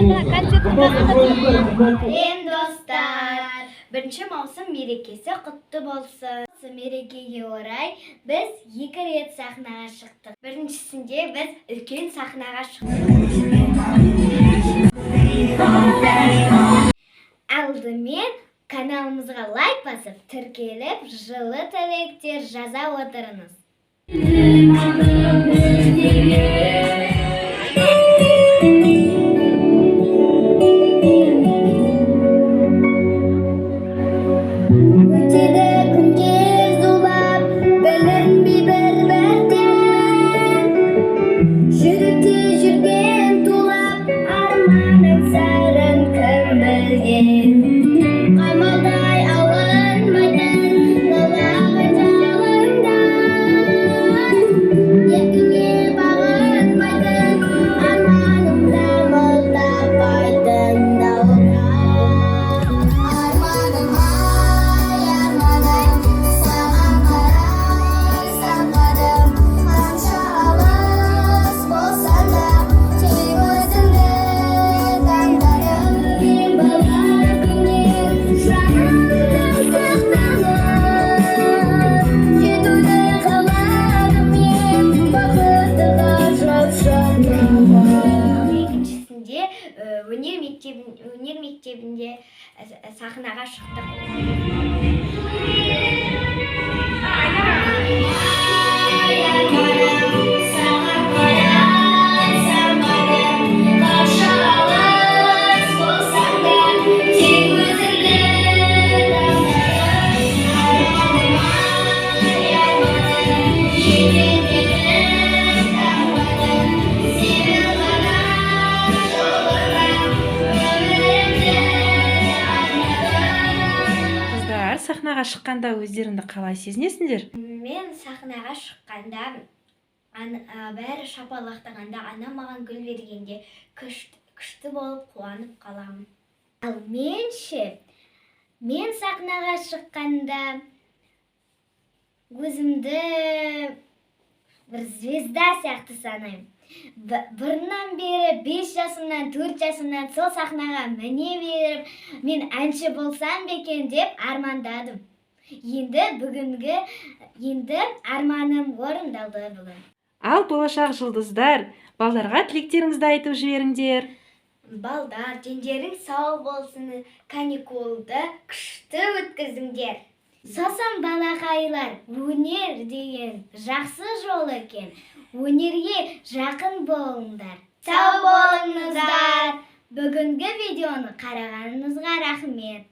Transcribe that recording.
Сәлем, достар! 1 маусым мерекесі құтты болсын! Осы мерекеге орай біз екі рет сахнаға шықтық. Біріншісінде біз үлкен сахнаға шықтық. Алдымен каналымызға лайк басып, тіркеліп, жылы тілектер жаза отырыңыз. Өтеді күндер зулап, білінбей бір-бірден. Жүректе жүрген тулап, арманың сырын кім білген? Қамалдай алынмайтын лаулаған жалындан, еркіңе бағынбайтын арманым дамыл таппайтын дауылдан. Арманым ай, арманым, саған қарай самғадым. Қанша алыс болсам да, тек өзіңді таңдадым. Мен бала күннен жанымды сақталып, жетуді қаладым мен бақытты ғажап шақтарға. Екіншісінде өнер мектебінде сахнаға шықтық. Ай, арманым, саған қарай самғадым. Қанша алыс болсам да, тек өзіңді таңдадым. Арманым ай, арманым, жетем таңбадым. Сені ғана жолыңа өмірімді арнадым. Қыздар, сахнаға шыққанда өздеріңді қалай сезінесіңдер? Мен сахнаға шыққанда, бәрі шапалақтағанда, анам маған гүл бергенде күшті, күшті болып қуанып қаламын. Ал мен ше, мен сахнаға шыққанда өзімді бір звезда сияқты санаймын. Бұрыннан бері 5 жасымнан, 4 жасымнан сол сахнаға міне беріп, мен әнші болсам ба екен деп армандадым. Енді бүгінгі, енді арманым орындалды бүгін. Ал болашақ жұлдыздар, балдарға тілектеріңізді айтып жіберіңдер. Балдар, дендерің сау болсын, каникулды күшті өткізіңдер. Сосын, балақайлар, өнер деген жақсы жол екен, өнерге жақын болыңдар. Сау болыңыздар! Бүгінгі видеоны қарағаныңызға рахмет.